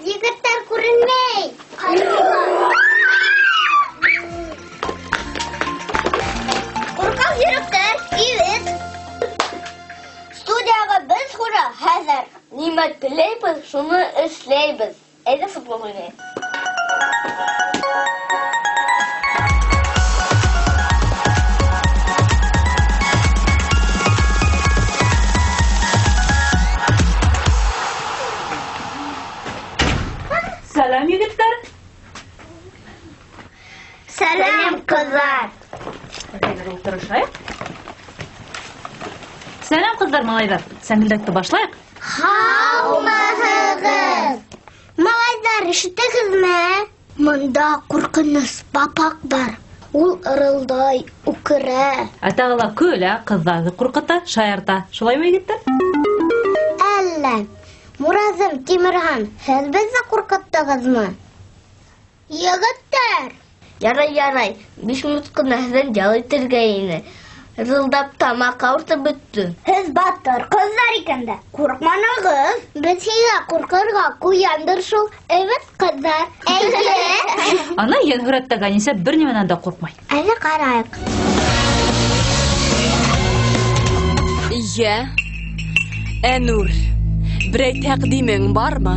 Ҡыҙҙар, егеттәр күренмәй. Ҡурҡаҡ йөрәктәр, кибет. Студияға беҙ хужа хәҙер. Нимә теләйбеҙ, шуны эшләйбеҙ. Әйҙә футбол уйнайыҡ. Сәләм, егеттәр. Сәләм, ҡыҙҙар. Әйҙә ултырышайыҡ. Сәләм, ҡыҙҙар, малайҙар. Сәңгелдәкте башлайыҡ. Һаумыһығыҙ. Малайҙар, ишетегеҙме? Мында ҡурҡыныс папаҡ бар. Ул ырылдай, үкерә. Ә тағы ла көлә, ҡыҙҙарҙы ҡурҡыта, шаярта. Шулаймы, егеттәр? Әллә. Мураҙым, Тимерхан, һеҙ беҙҙе ҡурҡыттығыҙмы? Егеттәр! Ярай, ярай, 5 минут ҡына һеҙҙән ял итергә ине. Рылдап тамаҡ ауыртып бөттө. Һеҙ батыр ҡыҙҙар икән дә, ҡурҡманығыҙ. Беҙ һиңә ҡурҡырға ҡуяндыр шул, эйбәт ҡыҙҙар. Әйе. Ана йәнһүрәттә Ғәнисә бер нимәнән дә ҡурҡмай. Әле ҡарайыҡ. Йә, Әнүр, берәй тәҡдимең бармы?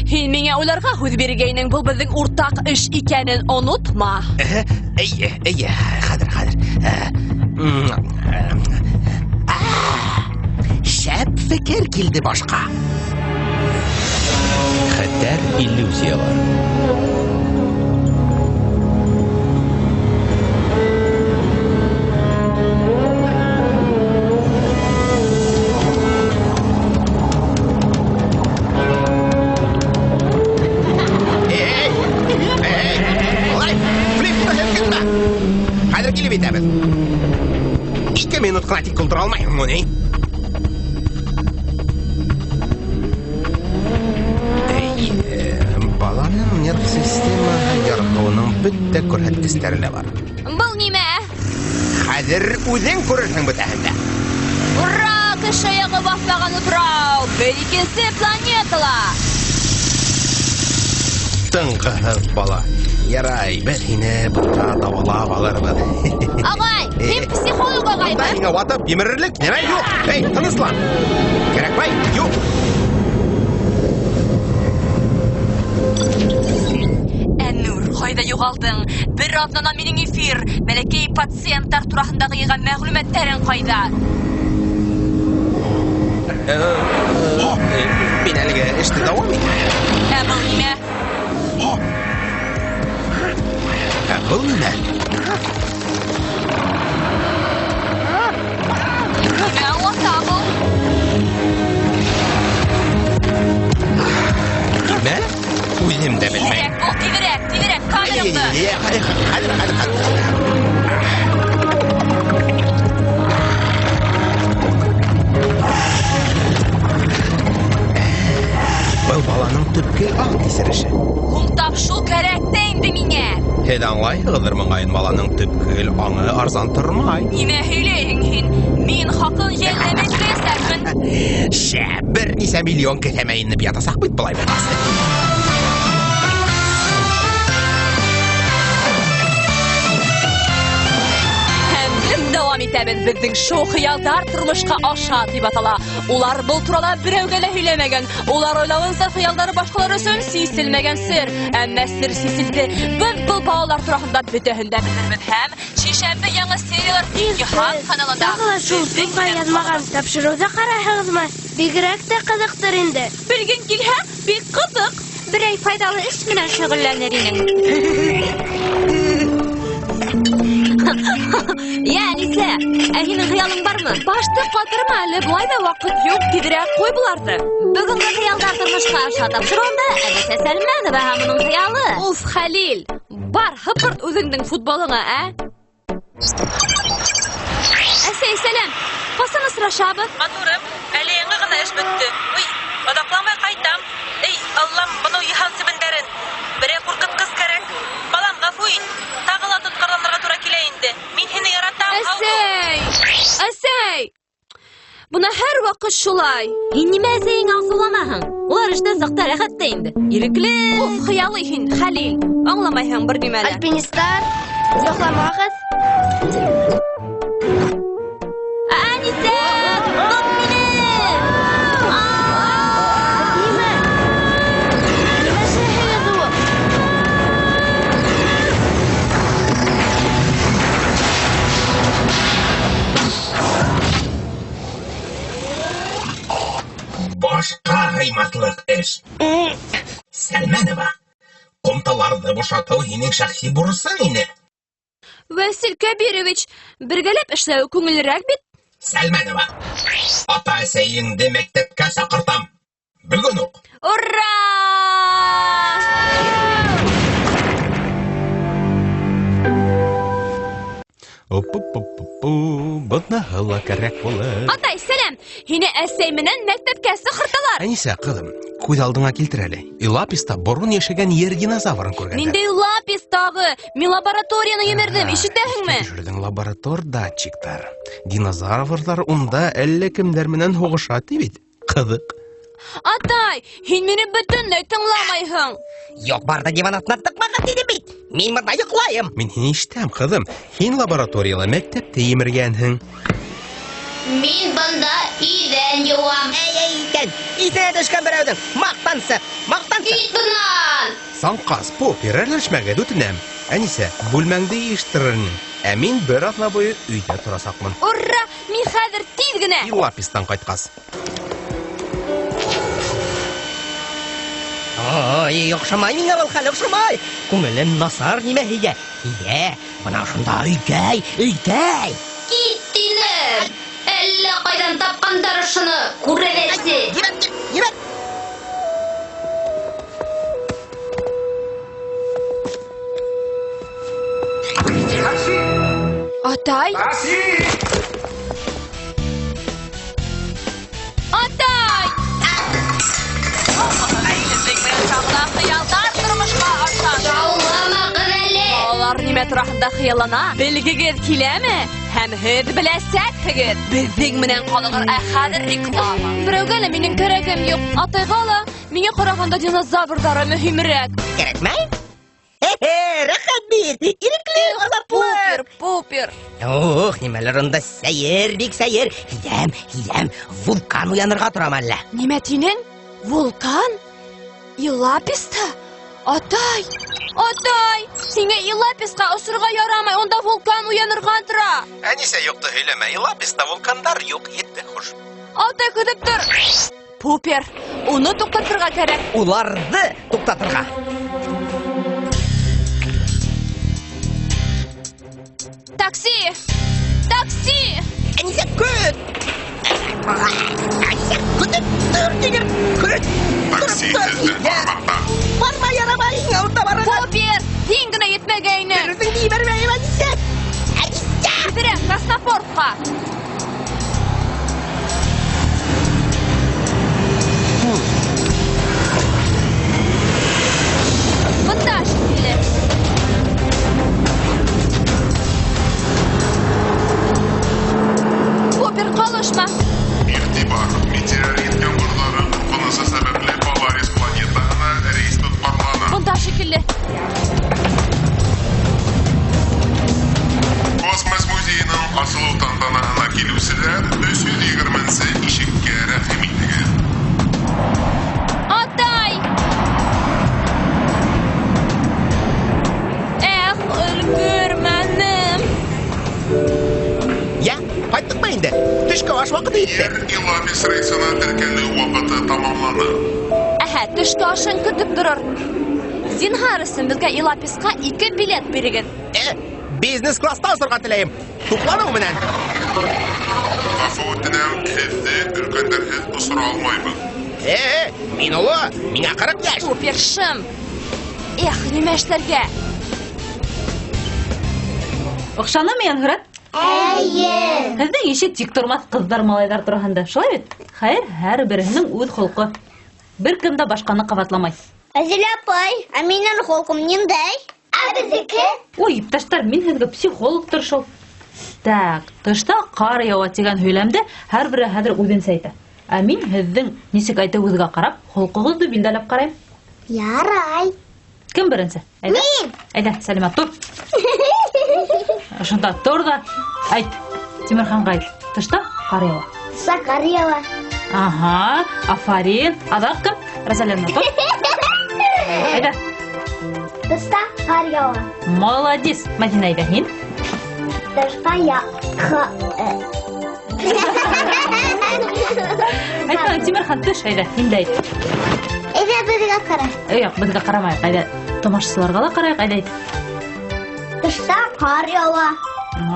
Һин миңә уйларға һүҙ биргәйнең, был беҙҙең уртаҡ эш икәнен онотма. Эйе, эйе, хәҙер, хәҙер. Шәп фекер килде башҡа. Хәтәр иллюзиялар. Хәҙер килеп етәбеҙ. 2 минут ҡына тик ултыра алмайһыңмы ни? Эй, баланың нерв системаһы ярһыуының бөтә күрһәткестәре лә бар. Был нимә? Хәҙер үҙең күрерһең бөтәһен дә. Ура, кеше аяғы баҫмаған утрау! Бер икенсе планетала! Тынғыһыҙ бала. Ярай, беҙ һине бында дауалап алырбыҙ. Ағай, һин психолог ағаймы? Бында һиңә ватып емерерлек нәмә юҡ. Эй, тыныслан. Кәрәкмәй, юҡ. Әнүр, ҡайҙа юғалдың? Бер аҙнанан минең эфир. Бәләкәй пациенттар тураһындағы йыйған мәғлүмәттәрең ҡайҙа? Мин әлегә эште дауам итәм. Ә был нимә? Ә был нимә? Нимә аңлата был? Нимә? Үҙем дә белмәйем. Тиҙерәк бул, тиҙерәк, тиҙерәк, камераңды. Әй, әй, әй, хәҙер, хәҙер, хәҙер. Был баланың төпкө аң кисереше. Һуң тап шул кәрәк тә инде миңә. Һеҙ аңлайһығыҙҙыр, моғайын, баланың төпкөл аңы арзан тормай. Нимә һөйләйһең һин? Мин хаҡын йәлләмәй түләйәсәкмен. Шәп, бер нисә миллион кеҫәмә инеп ятасаҡ бит былай булғас. Һәм беҙ дауам итәбеҙ. Беҙҙең шоу хыялдар тормошҡа аша тип атала. Улар был турала берәүгә лә һөйләмәгән. Улар уйлауынса хыялдары башҡалар өсөн сиселмәгән сер. Әммә сер сиселде. Беҙ был балалар тураһында бөтәһен дә белербеҙ. Һәм шишәмбе яңы сериялар Йыһан каналында. Тағы ла шул тупа яҙмаған тапшырыуҙы ҡарайһығыҙмы? Бигерәк тә ҡыҙыҡтыр инде. Белгең килһә, бик ҡыҙыҡ. Берәй файҙалы эш менән шөғөлләнер инең. Йә, Әнисә, ә һинең хыялың бармы? Башты ҡатырма әле, былай ҙа ваҡыт юҡ, тиҙерәк ҡуй быларҙы. Бөгөнгө хыялдар тормошҡа аша тапшырыуында Әнисә Сәлмәнова һәм уның хыялы. Уф, Хәлил, бар, һыпырт үҙеңдең футболыңа, ә? Әсәй, сәләм. Ҡасан осрашабыҙ? Матурым, әле яңы ғына эш бөттө. Уй, оҙаҡламай ҡайтам. Эй, Аллам, бынау йыһан себендәрен. Берәй ҡурҡытҡыс кәрәк. Балам, ғәфү ит. Тағы ла тотҡарланырға тура килә инде. Мин һине яратам, һау бул. Әсәй! Әсәй! Бына һәр ваҡыт шулай. Һин нимә әсәйеңә асыуланаһың? Улар эштә саҡта рәхәт тә инде. Ирекле. Уф, хыялый һин, Хәлил. Аңламайһың бер нимә лә. Альпинисттар, йоҡламағыҙ. Әнисә, тот мине! Нимә? Нимә эшләйһегеҙ ул? Башҡа һыймаҫлыҡ эш. Сәлмәнова, ҡумталарҙы бушатыу һинең шәхси бурысың ине. Вәсил Кәбирович, бергәләп эшләү күңеллерәк бит. Сәлмәнова, ата-әсәйеңде мәктәпкә саҡыртам. Бөгөн үк. Ура! Опу-пу-пу-пу, быныһы ла кәрәк булыр. Атай, сәләм! Һине әсәй менән мәктәпкә саҡырталар. Әнисә, ҡыҙым, күҙ алдыңа килтер әле. Илаписта борон йәшәгән ер динозаврын күргәндәр. Ниндәй лапис тағы? Мин лабораторияны емерҙем, ишетәһеңме? Иҫкә төшөрҙөң, лаборатор датчиктар. Динозаврҙар унда әллә кемдәр менән һуғыша ти бит. Ҡыҙыҡ. Атай, һин мине бөтөнләй тыңламайһың. Юҡ барҙы диван аҫтына тыҡмағыҙ тинем бит. Мин бында йоҡлайым. Мин һине ишетәм, ҡыҙым. Һин лабораторияла мәктәптә емергәнһең. Мин бында иҙән йыуам. Эй, эй, иҙән. Иҫенә төшкән берәүҙең. Маҡтансыҡ, маҡтансыҡ. Кит бынан. Саңҡас, Поппер, әрләшмәгеҙ, үтенәм. Әнисә, бүлмәңде йыйыштырыр инең. Ә мин бер аҙна буйы өйҙә торасаҡмын. Ура! Мин хәҙер тиҙ генә. Илапистан ҡайтҡас. Ай, оҡшамай миңә был хәл, оҡшамай. Күңелем насар нимә һиҙә? Һиҙә, бына ошонда өйкәй, өйкәй. Кит тинем. Әллә ҡайҙан тапҡандар ошоно, күрәҙәсе. Ебәр, ебәр. Атай? Атай! Хыялдар тормошҡа аша. Шауламағыҙ әле. Балалар нимә тураһында хыяллана? Белгегеҙ киләме? Һәм һеҙ беләсәкһегеҙ. Беҙҙең менән ҡалығыҙ, ә хәҙер реклама. Берәүгә лә минең кәрәгем юҡ. Атайға ла миңә ҡарағанда динозаврҙары мөһимерәк. Кәрәкмәй? Хе-хе, рәхәт бит. Ирекле, азатлы. Пупер, Пупер. Ух, нимәләр унда сәйер, бик сәйер. Һиҙәм, һиҙәм, вулкан уянырға торам әллә. Нимә тинең? Вулкан? Илаписта? Атай! Атай! Һиңә Илаписҡа осорға ярамай, унда вулкан уянырға тора. Әнисә, юҡты һөйләмә. Илаписта вулкандар юҡ, етте, хуш. Атай, көтөп тор. Пупер, уны туҡтатырға кәрәк. Уларҙы туҡтатырға. Такси! Такси! Әнисә, көт! Әнисә, көтөп тор, тигер! Көт! Такси һеҙҙе бармаҡта. Барма, ярамай, һиңә унда барырға. Пупер, һин генә етмәгәйнең. Бер үҙеңде ебәрмәйем, Әнисә! Әнисә! Тиҙерәк, Краснопортҡа! Бында шикелле. Пупер, ҡалышма. Иғтибар, метеорит ямғырҙары ҡурҡынысы сәбәпле Поларис планетаһына рейс тотҡарлана. Бында шикелле. Космос музейының асылыу тантанаһына килеүселәр 320-нсе ишеккә рәхим итегеҙ. Атай! Эх, өлгөрмәнем. Йә, ҡайттыҡмы инде? Төшкө аш ваҡыты етте. Ер Илапис рейсына теркәлеү ваҡыты тамамланы. Әһә, төшкө ашын көтөп торор. Зинһар өсөн беҙгә Илаписҡа 2 билет бирегеҙ. Бизнес-класста осорға теләйем. Туҡланыу менән. Ғәфү үтенәм, һеҙҙе өлкәндәрһеҙ осора алмайбыҙ. Мин оло, миңә 40 йәш. Супер шым. Эх, нимә эшләргә? Оҡшанымы, Йәнһүрәт? Эйе. Һеҙҙең ише тик тормаҫ ҡыҙҙар, малайҙар тураһында. Шулай бит? Хәйер, һәр береһенең үҙ холҡо. Бер кем дә башҡаны ҡабатламай. Әзилә апай, ә минең холҡом ниндәй? Ә беҙҙеке? Ой, иптәштәр, мин һеҙгә психологтыр шул. Так, тышта ҡар яуа тигән һөйләмде һәр бере хәҙер үҙенсә әйтә. Ә мин һеҙҙең нисек әйтеүегеҙгә ҡарап, холҡоғоҙҙо билдәләп ҡарайым. Ярай. Кем беренсе? Әйҙә. Мин. Әйҙә, Сәлимә, тор. Ошонда тор ҙа әйт. Тимерханға әйт. Тышта ҡар яуа. Тышта ҡар яуа. Ага, афарин. Аҙаҡ кем? Розалина, тор. Әйҙә. Тышта ҡар яуа. Молодец. Мәҙинә, әйҙә һин. Тышта я ха. Әйт, Тимерхан, төш, әйҙә, һин дә әйт. Әйҙә беҙгә ҡара. Юҡ, беҙгә ҡарамайыҡ, әйҙә. Тамашасыларға ла ҡарайыҡ, әйҙә әйт. Тышта ҡар яуа.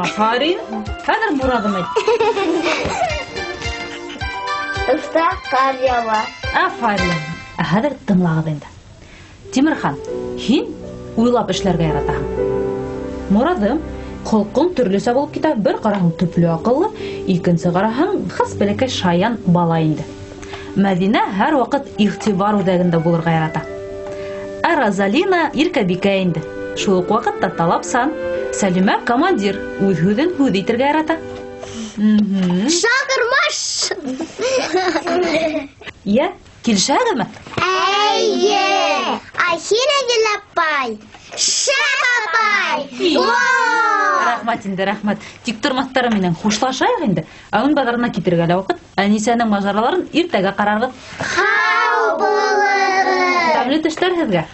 Афарин. Хәҙер Мураҙым әйт. Тышта ҡар яуа. Афарин. Ә хәҙер тыңлағыҙ инде. Тимерхан, һин уйлап эшләргә яратаһың. Мураҙым, холҡоң төрлөсә булып китә. Бер ҡараһаң төплө аҡыллы, икенсе ҡараһаң хас бәләкәй шаян бала инде. Мәҙинә һәр ваҡыт иғтибар үҙәгендә булырға ярата. Ә Розалина иркәбикә инде. Шул уҡ ваҡытта талапсан. Сәлимә командир, үҙ һүҙен һүҙ итергә ярата. Шағырмаш! Йә, килешәгеҙме? Эйе! Ә һин, Әдилә апай, шәп апай! Рәхмәт инде, рәхмәт. Тик тормаҫтары менән хушлашайыҡ инде. Әүен баҙарына китергә лә ваҡыт. Әнисәнең мажараларын иртәгә ҡарарбыҙ. Һау булығыҙ! Тәмле төштәр һеҙгә.